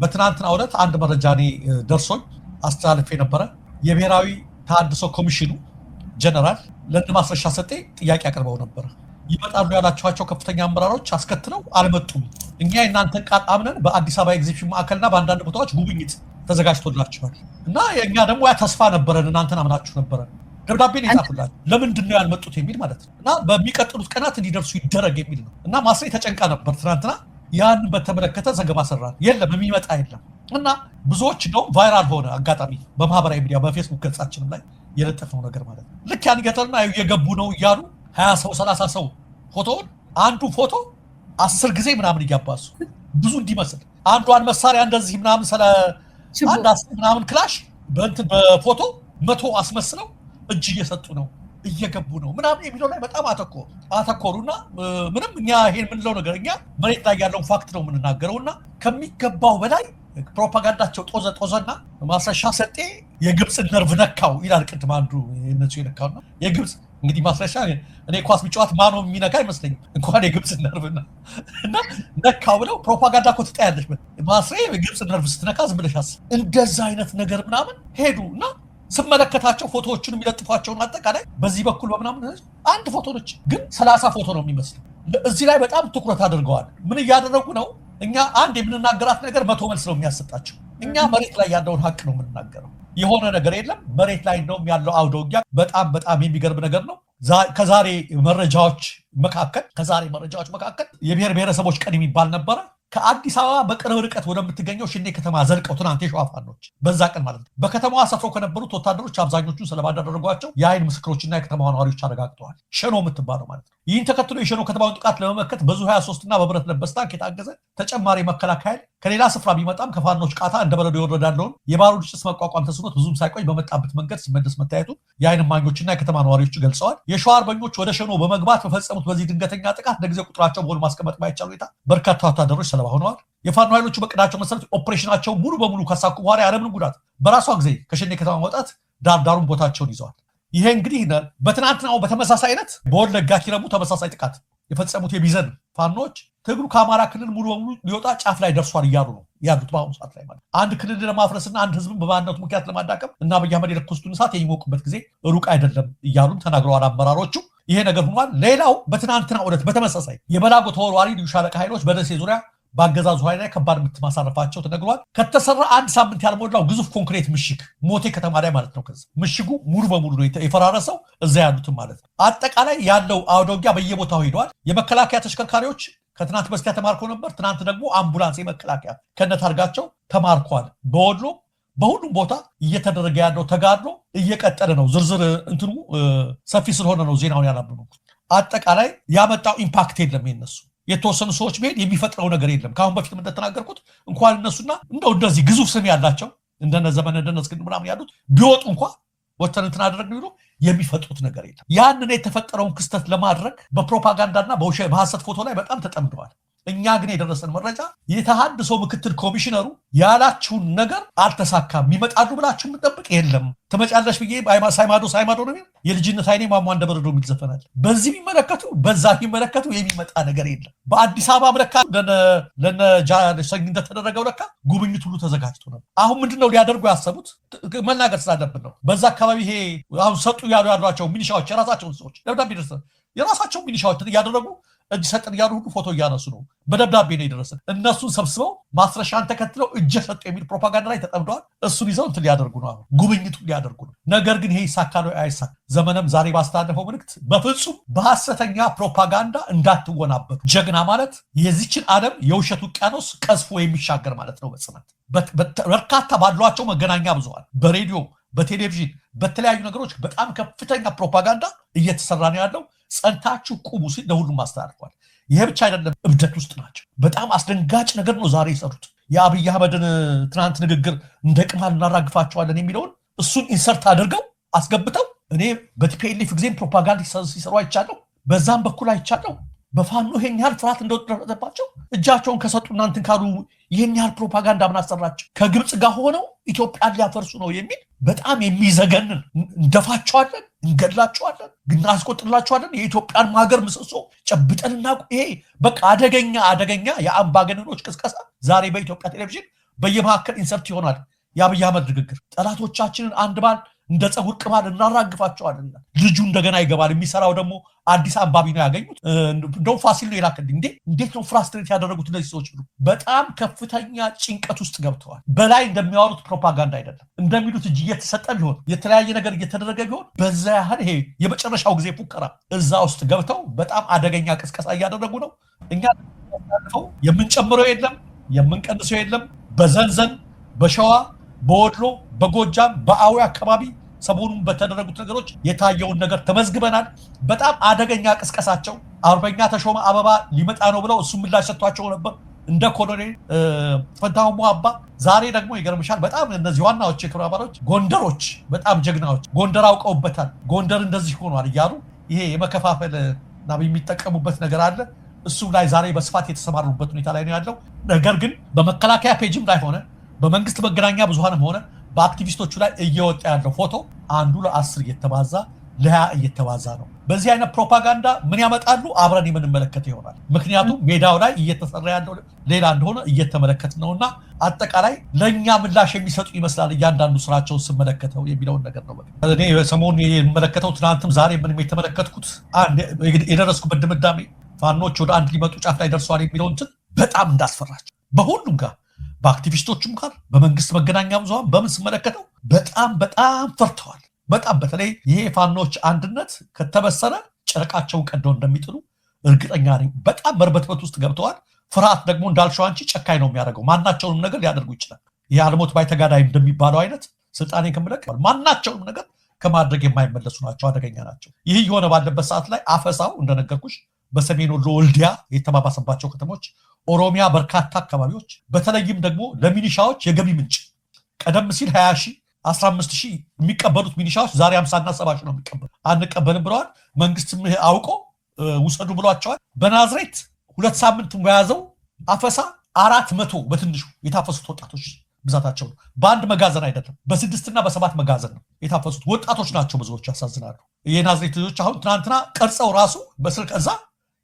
በትናንትናው ዕለት አንድ መረጃ እኔ ደርሶኝ አስተላልፌ ነበረ። የብሔራዊ ተሃድሶ ኮሚሽኑ ጀነራል ለእነ ማስረሻ ሰጤ ጥያቄ አቅርበው ነበረ። ይመጣሉ ያላችኋቸው ከፍተኛ አመራሮች አስከትለው አልመጡም። እኛ የእናንተን ቃል አምነን በአዲስ አበባ ኤግዚቢሽን ማዕከልና በአንዳንድ ቦታዎች ጉብኝት ተዘጋጅቶላችኋል እና እኛ ደግሞ ያ ተስፋ ነበረን፣ እናንተን አምናችሁ ነበረን። ደብዳቤ ነው የጻፉላቸው። ለምንድን ነው ያልመጡት የሚል ማለት ነው። እና በሚቀጥሉት ቀናት እንዲደርሱ ይደረግ የሚል ነው። እና ማስሬ ተጨንቃ ነበር ትናንትና። ያን በተመለከተ ዘገባ ሰራን። የለም የሚመጣ የለም። እና ብዙዎች እንደውም viral ሆነ አጋጣሚ በማህበራዊ ሚዲያ በፌስቡክ ገጻችንም ላይ የለጠፍነው ነገር ማለት ነው። ልክ ያን ገጠርና እየገቡ ነው እያሉ 20 ሰው 30 ሰው ፎቶውን አንዱ ፎቶ 10 ጊዜ ምናምን እያባሱ ብዙ እንዲመስል አንዷን መሳሪያ እንደዚህ ምናምን ስለ አንድ 10 ምናምን ክላሽ በእንትን በፎቶ 100 አስመስለው እጅ እየሰጡ ነው እየገቡ ነው ምናምን የሚለው ላይ በጣም አተኮሩና ምንም እኛ ይሄን የምንለው ነገር እኛ መሬት ላይ ያለውን fact ነው የምንናገረውና ከሚገባው በላይ ፕሮፓጋንዳቸው ጦዘ ጦዘና ማስረሻ ሰጤ የግብፅን ነርቭ ነካው ይላል። ቅድም አንዱ እነሱ የነካውና የግብፅ እንግዲህ ማስረሻ እኔ ኳስ ቢጫወት ማኖ የሚነካ አይመስለኝም እንኳን የግብፅ ነርቭና እና ነካው ብለው ፕሮፓጋንዳ እኮ ትጠያለሽ። ማስሬ የግብፅ ነርቭ ስትነካ ዝም ብለሽ አስብ። እንደዛ አይነት ነገር ምናምን ሄዱና ስመለከታቸው ፎቶዎቹን የሚለጥፏቸውን አጠቃላይ በዚህ በኩል በምናምን አንድ ፎቶ ነች፣ ግን 30 ፎቶ ነው የሚመስለው። እዚህ ላይ በጣም ትኩረት አድርገዋል። ምን እያደረጉ ነው? እኛ አንድ የምንናገራት ነገር 100 መልስ ነው የሚያሰጣቸው። እኛ መሬት ላይ ያለውን ሀቅ ነው የምንናገረው። የሆነ ነገር የለም መሬት ላይ እንደውም ያለው አውደ ውጊያ በጣም በጣም የሚገርም ነገር ነው። ከዛሬ መረጃዎች መካከል የብሔር ብሔረሰቦች ቀን የሚባል ነበረ። ከአዲስ አበባ በቅርብ ርቀት ወደምትገኘው ሽኔ ከተማ ዘልቀው ትናንት የሸዋ ፋኖች በዛ ቀን ማለት ነው በከተማዋ ሰፍረው ከነበሩት ወታደሮች አብዛኞቹን ሰለባ እንዳደረጓቸው የአይን ምስክሮችና የከተማዋ ነዋሪዎች አረጋግጠዋል። ሸኖ የምትባለው ማለት ነው። ይህን ተከትሎ የሸኖ ከተማውን ጥቃት ለመመከት በዙ 23 እና በብረት ለበስ ታንክ የታገዘ ተጨማሪ መከላከያ ኃይል ከሌላ ስፍራ ቢመጣም ከፋኖች ቃታ እንደ በረዶ የወረደ ያለውን የባሩድ ጭስ መቋቋም ተስኖት ብዙም ሳይቆይ በመጣበት መንገድ ሲመለስ መታየቱ የአይን እማኞችና የከተማ ነዋሪዎቹ ገልጸዋል። የሸዋ አርበኞች ወደ ሸኖ በመግባት በፈጸሙት በዚህ ድንገተኛ ጥቃት ለጊዜው ቁጥራቸው በውል ማስቀመጥ ባይቻል ሁኔታ በርካታ ወታደሮች ሰለባ ሆነዋል። የፋኖ ኃይሎቹ በቅዳቸው መሰረት ኦፕሬሽናቸው ሙሉ በሙሉ ካሳኩ በኋላ ያለምንም ጉዳት በራሷ ጊዜ ከሸኔ ከተማ መውጣት ዳርዳሩን ቦታቸውን ይዘዋል። ይሄ እንግዲህ በትናንትናው በተመሳሳይ አይነት በወለጋ ኪረሙ ተመሳሳይ ጥቃት የፈጸሙት የቢዘን ፋኖች ትግሉ ከአማራ ክልል ሙሉ በሙሉ ሊወጣ ጫፍ ላይ ደርሷል እያሉ ነው ያሉት። በአሁኑ ሰዓት ላይ ማለት አንድ ክልል ለማፍረስና አንድ ህዝብን በማንነቱ ምክንያት ለማዳቀም እና አብይ አህመድ የለኮሱትን እሳት የሚሞቁበት ጊዜ ሩቅ አይደለም እያሉም ተናግረዋል አመራሮቹ። ይሄ ነገር ሆኗል። ሌላው በትናንትናው ዕለት በተመሳሳይ የበላጎ ተወርዋሪ ልዩ ሻለቃ ኃይሎች በደሴ ዙሪያ በአገዛዙ ኃይል ላይ ከባድ ምት ማሳረፋቸው ተነግሯል። ከተሰራ አንድ ሳምንት ያልሞላው ግዙፍ ኮንክሪት ምሽግ ሞቴ ከተማ ላይ ማለት ነው። ከዛ ምሽጉ ሙሉ በሙሉ ነው የፈራረሰው፣ እዛ ያሉትም ማለት ነው። አጠቃላይ ያለው አውደ ውጊያ በየቦታው ሄደዋል። የመከላከያ ተሽከርካሪዎች ከትናንት በስቲያ ተማርከው ነበር። ትናንት ደግሞ አምቡላንስ የመከላከያ ከነታርጋቸው ተማርከዋል። በወሎ በሁሉም ቦታ እየተደረገ ያለው ተጋድሎ እየቀጠለ ነው። ዝርዝር እንትኑ ሰፊ ስለሆነ ነው ዜናውን ያላነበብኩት። አጠቃላይ ያመጣው impact የለም። የነሱ የተወሰኑ ሰዎች መሄድ የሚፈጥረው ነገር የለም። ከአሁን በፊትም እንደተናገርኩት እንኳን እነሱና እንደው እንደዚህ ግዙፍ ስም ያላቸው እንደነ ዘመነ እንደነ እስክንድር ምናምን ያሉት ቢወጡ እንኳ ወተን እንትን አደረግን ቢሉ የሚፈጥሩት ነገር የለም። ያንን የተፈጠረውን ክስተት ለማድረግ በፕሮፓጋንዳና በሐሰት ፎቶ ላይ በጣም ተጠምደዋል። እኛ ግን የደረሰን መረጃ የተሃድሶ ምክትል ኮሚሽነሩ ያላችሁን ነገር አልተሳካም፣ ይመጣሉ ብላችሁ የምንጠብቅ የለም፣ ትመጫለሽ ብዬ ሳይማዶ ሳይማዶ ነው የልጅነት አይኔ ሟሟ እንደበረዶ የሚል ዘፈን አለ። በዚህ የሚመለከቱ በዛ የሚመለከቱ የሚመጣ ነገር የለም። በአዲስ አበባ ለካ ለነ ሰኝ እንደተደረገው ለካ ጉብኝት ሁሉ ተዘጋጅቶ ነበር። አሁን ምንድነው ሊያደርጉ ያሰቡት? መናገር ስላለብን ነው። በዛ አካባቢ ይሄ አሁን ሰጡ ያሉ ያሏቸው ሚሊሻዎች የራሳቸውን ሰዎች ደብዳቤ ደርሰ የራሳቸው ሚሊሻዎች እያደረጉ እጅ ሰጥን እያሉ ሁሉ ፎቶ እያነሱ ነው። በደብዳቤ ነው የደረሰን። እነሱን ሰብስበው ማስረሻን ተከትለው እጅ ሰጡ የሚል ፕሮፓጋንዳ ላይ ተጠምደዋል። እሱን ይዘው እንትን ሊያደርጉ ነው፣ አሁን ጉብኝቱን ሊያደርጉ ነው። ነገር ግን ይሄ ይሳካል ወይ አይሳካ? ዘመነም ዛሬ ባስተላለፈው መልእክት በፍጹም በሐሰተኛ ፕሮፓጋንዳ እንዳትወናበዱ። ጀግና ማለት የዚችን ዓለም የውሸት ውቅያኖስ ቀዝፎ የሚሻገር ማለት ነው። በጽናት በርካታ ባሏቸው መገናኛ ብዙሃን፣ በሬዲዮ፣ በቴሌቪዥን፣ በተለያዩ ነገሮች በጣም ከፍተኛ ፕሮፓጋንዳ እየተሰራ ነው ያለው። ጸንታችሁ ቁሙ ሲል ለሁሉም አስተላልፏል። ይሄ ብቻ አይደለም፣ እብደት ውስጥ ናቸው። በጣም አስደንጋጭ ነገር ነው ዛሬ የሰሩት። የአብይ አህመድን ትናንት ንግግር እንደ ቅማል እናራግፋቸዋለን የሚለውን እሱን insert አድርገው አስገብተው እኔ በ TPLF ጊዜም ፕሮፓጋንዳ ሲሰሩ አይቻለሁ፣ በዛም በኩል አይቻለሁ። በፋኖ ይሄን ያህል ፍርሃት እንደወደረባቸው እጃቸውን ከሰጡ እናንትን ካሉ ይሄን ያህል ፕሮፓጋንዳ ምን አሰራቸው? ከግብፅ ጋር ሆነው ኢትዮጵያን ሊያፈርሱ ነው የሚል በጣም የሚዘገንን እንደፋቸዋለን፣ እንገድላቸዋለን፣ እናስቆጥላቸዋለን፣ የኢትዮጵያን ሀገር ምሰሶ ጨብጠንና ይሄ በቃ አደገኛ አደገኛ የአምባገነኖች ቅስቀሳ ዛሬ በኢትዮጵያ ቴሌቪዥን በየመካከል insert ይሆናል የአብይ አህመድ ንግግር። ጠላቶቻችንን አንድ ባል እንደ ፀጉር ቅማል እናራግፋቸዋለን። ልጁ እንደገና ይገባል። የሚሰራው ደግሞ አዲስ አንባቢ ነው ያገኙት። እንደውም ፋሲል ነው የላከልኝ። እንዴ እንዴት ነው frustrate ያደረጉት እነዚህ ሰዎች ብሎ በጣም ከፍተኛ ጭንቀት ውስጥ ገብተዋል። በላይ እንደሚያወሩት ፕሮፓጋንዳ አይደለም፣ እንደሚሉት እጅ እየተሰጠ ቢሆን፣ የተለያየ ነገር እየተደረገ ቢሆን፣ በዛ ያህል ይሄ የመጨረሻው ጊዜ ፉከራ እዛ ውስጥ ገብተው በጣም አደገኛ ቅስቀሳ እያደረጉ ነው። እኛ የምንጨምረው የለም፣ የምንቀንሰው የለም። በዘንዘን፣ በሸዋ፣ በወሎ፣ በጎጃም፣ በአዊ አካባቢ ሰሞኑን በተደረጉት ነገሮች የታየውን ነገር ተመዝግበናል። በጣም አደገኛ ቅስቀሳቸው፣ አርበኛ ተሾመ አበባ ሊመጣ ነው ብለው እሱ ምላሽ ሰጥቷቸው ነበር እንደ ኮሎኔል ፈንታሁን ሙሀባ። ዛሬ ደግሞ ይገርምሻል፣ በጣም እነዚህ ዋናዎች የክብረ አባሎች ጎንደሮች፣ በጣም ጀግናዎች፣ ጎንደር አውቀውበታል፣ ጎንደር እንደዚህ ሆኗል እያሉ ይሄ የመከፋፈል እና የሚጠቀሙበት ነገር አለ። እሱም ላይ ዛሬ በስፋት የተሰማሩበት ሁኔታ ላይ ነው ያለው። ነገር ግን በመከላከያ page ም ላይ ሆነ፣ በመንግስት መገናኛ ብዙሃንም ሆነ በአክቲቪስቶቹ ላይ እየወጣ ያለው ፎቶ አንዱ ለ10 እየተባዛ፣ ለ20 እየተባዛ ነው። በዚህ አይነት ፕሮፓጋንዳ ምን ያመጣሉ? አብረን የምንመለከት ይሆናል። ምክንያቱም ሜዳው ላይ እየተሰራ ያለው ሌላ እንደሆነ እየተመለከት ነውና አጠቃላይ ለእኛ ምላሽ የሚሰጡ ይመስላል እያንዳንዱ ስራቸውን ስመለከተው የሚለውን ነገር ነው። እኔ ሰሞኑን የምመለከተው፣ ትናንትም ዛሬ ምንም የተመለከትኩት፣ አንድ የደረስኩበት ድምዳሜ ፋኖች ወደ አንድ ሊመጡ ጫፍ ላይ ደርሰዋል የሚለው እንትን በጣም እንዳስፈራቸው በሁሉም ጋር፣ በአክቲቪስቶቹም ጋር፣ በመንግስት መገናኛ ብዙሃን በምን ስመለከተው በጣም በጣም ፈርተዋል። በጣም በተለይ ይሄ የፋኖች አንድነት ከተበሰረ ጨርቃቸውን ቀደው እንደሚጥሉ እርግጠኛ ነኝ። በጣም መርበትበት ውስጥ ገብተዋል። ፍርሃት ደግሞ እንዳልሽው አንቺ ጨካኝ ነው የሚያደርገው። ማናቸውንም ነገር ሊያደርጉ ይችላል። ይህ አልሞት ባይ ተጋዳይ እንደሚባለው አይነት ስልጣኔን ከምለቅ ማናቸውንም ነገር ከማድረግ የማይመለሱ ናቸው፣ አደገኛ ናቸው። ይህ የሆነ ባለበት ሰዓት ላይ አፈሳው እንደነገርኩሽ በሰሜን ወሎ ወልዲያ የተባባሰባቸው ከተሞች፣ ኦሮሚያ በርካታ አካባቢዎች፣ በተለይም ደግሞ ለሚሊሻዎች የገቢ ምንጭ ቀደም ሲል 20 ሺህ፣ 15 ሺህ የሚቀበሉት ሚሊሻዎች ዛሬ 50 እና 70 ሺህ ነው የሚቀበሉ። አንቀበልም ብለዋል። መንግስትም አውቆ ውሰዱ ብሏቸዋል። በናዝሬት 2 ሳምንት በያዘው አፈሳ 400 በትንሹ የታፈሱት ወጣቶች ብዛታቸው ነው። በአንድ መጋዘን አይደለም፣ በስድስትና በሰባት መጋዘን ነው የታፈሱት ወጣቶች ናቸው። ብዙዎች ያሳዝናሉ። የናዝሬት ልጆች አሁን ትናንትና ቀርጸው ራሱ በስልክ እዛ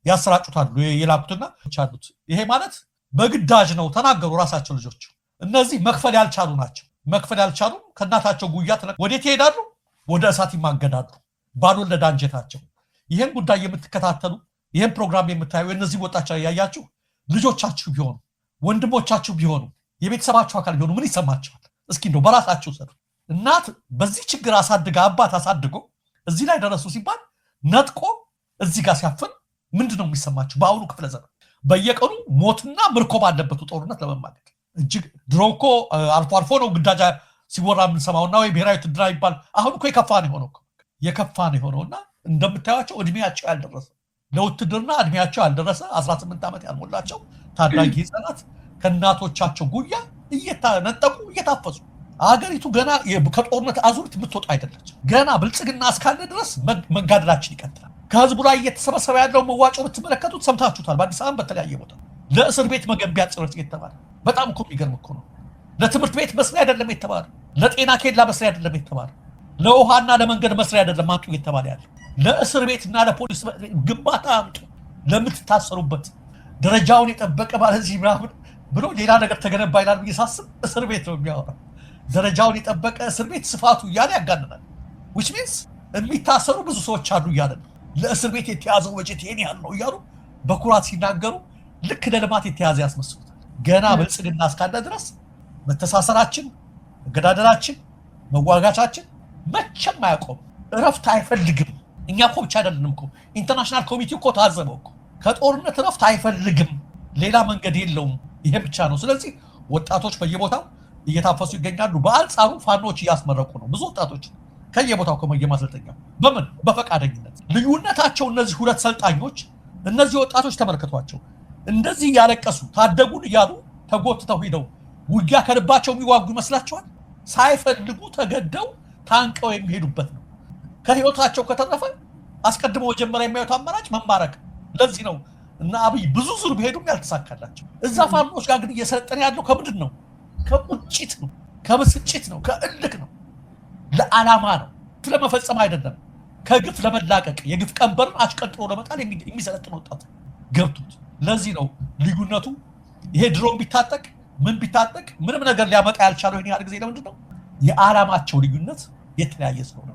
ያሰራጩታሉ የላኩትና አሉት። ይሄ ማለት በግዳጅ ነው ተናገሩ ራሳቸው ልጆች። እነዚህ መክፈል ያልቻሉ ናቸው። መክፈል ያልቻሉ ከእናታቸው ጉያ ወዴት ይሄዳሉ? ወደ እሳት ይማገዳሉ። ባልወለደ አንጀታቸው። ይህን ጉዳይ የምትከታተሉ፣ ይህን ፕሮግራም የምታዩ፣ እነዚህ ወጣች ያያችሁ ልጆቻችሁ ቢሆኑ፣ ወንድሞቻችሁ ቢሆኑ፣ የቤተሰባችሁ አካል ቢሆኑ ምን ይሰማቸዋል? እስኪ እንደው በራሳችሁ ሰሩ። እናት በዚህ ችግር አሳድጋ፣ አባት አሳድጎ እዚህ ላይ ደረሱ ሲባል ነጥቆ እዚህ ጋር ሲያፍን ምንድን ነው የሚሰማቸው? በአሁኑ ክፍለ ዘመን በየቀኑ ሞትና ምርኮ ባለበት ጦርነት ለመማገድ እጅግ፣ ድሮ እኮ አልፎ አልፎ ነው ግዳጃ ሲወራ የምንሰማውና ወይ ብሔራዊ ውትድርና ይባል። አሁን እኮ የከፋ ነው የሆነው፣ የከፋ ነው የሆነው። እና እንደምታዩቸው እድሜያቸው ያልደረሰ፣ ለውትድርና እድሜያቸው ያልደረሰ፣ 18 ዓመት ያልሞላቸው ታዳጊ ህፃናት ከእናቶቻቸው ጉያ እየተነጠቁ እየታፈሱ፣ አገሪቱ ገና ከጦርነት አዙሪት የምትወጣ አይደለች። ገና ብልጽግና እስካለ ድረስ መጋደላችን ይቀጥላል። ከህዝቡ ላይ እየተሰበሰበ ያለው መዋጮ ብትመለከቱት፣ ሰምታችሁታል። በአዲስ አበባ በተለያየ ቦታ ለእስር ቤት መገንቢያ ጥረት የተባለ፣ በጣም እኮ የሚገርም እኮ ነው። ለትምህርት ቤት መስሪያ አይደለም የተባለ፣ ለጤና ኬላ መስሪያ አይደለም የተባለ፣ ለውሃና ለመንገድ መስሪያ አይደለም አምጡ እየተባለ ያለ፣ ለእስር ቤትና ለፖሊስ ግንባታ አምጡ፣ ለምትታሰሩበት ደረጃውን የጠበቀ ባለዚህ ምናምን ብሎ ሌላ ነገር ተገነባ ይላል ብዬ ሳስብ እስር ቤት ነው የሚያወራው። ደረጃውን የጠበቀ እስር ቤት ስፋቱ እያለ ያጋንናል። Which means የሚታሰሩ ብዙ ሰዎች አሉ እያለ ነው። ለእስር ቤት የተያዘው በጀት ይሄን ያህል ነው እያሉ በኩራት ሲናገሩ ልክ ለልማት የተያዘ ያስመስሉታል። ገና ብልጽግና እስካለ ድረስ መተሳሰራችን፣ መገዳደላችን፣ መዋጋቻችን መቼም አያቆም። እረፍት አይፈልግም። እኛ እኮ ብቻ አይደለንም እኮ፣ international community እኮ ታዘበው እኮ። ከጦርነት እረፍት አይፈልግም። ሌላ መንገድ የለውም። ይሄ ብቻ ነው። ስለዚህ ወጣቶች በየቦታው እየታፈሱ ይገኛሉ። በአንጻሩ ፋኖች እያስመረቁ ነው ብዙ ወጣቶች ከየቦታው ከየማሰልጠኛው፣ በምን በፈቃደኝነት። ልዩነታቸው እነዚህ ሁለት ሰልጣኞች፣ እነዚህ ወጣቶች ተመልከቷቸው። እንደዚህ እያለቀሱ ታደጉን እያሉ ተጎትተው ሂደው ውጊያ ከልባቸው የሚዋጉ ይመስላችኋል? ሳይፈልጉ ተገደው ታንቀው የሚሄዱበት ነው። ከህይወታቸው ከተረፈ አስቀድሞ መጀመሪያ የሚያዩት አማራጭ መማረክ። ለዚህ ነው እና አብይ ብዙ ዙር ቢሄዱም ያልተሳካላቸው። እዛ ፋኖች ጋር ግን እየሰለጠነ ያለው ከምንድን ነው? ከቁጭት ነው፣ ከብስጭት ነው፣ ከእልክ ነው። ለዓላማ ነው፣ ለመፈጸም አይደለም። ከግፍ ለመላቀቅ፣ የግፍ ቀንበርን አሽቀንጥሮ ለመጣል የሚሰለጥን ወጣት ገብቶት። ለዚህ ነው ልዩነቱ። ይሄ ድሮም ቢታጠቅ ምን ቢታጠቅ ምንም ነገር ሊያመጣ ያልቻለው ይህን ያህል ጊዜ ለምንድን ነው? የዓላማቸው ልዩነት የተለያየ ስለሆነ።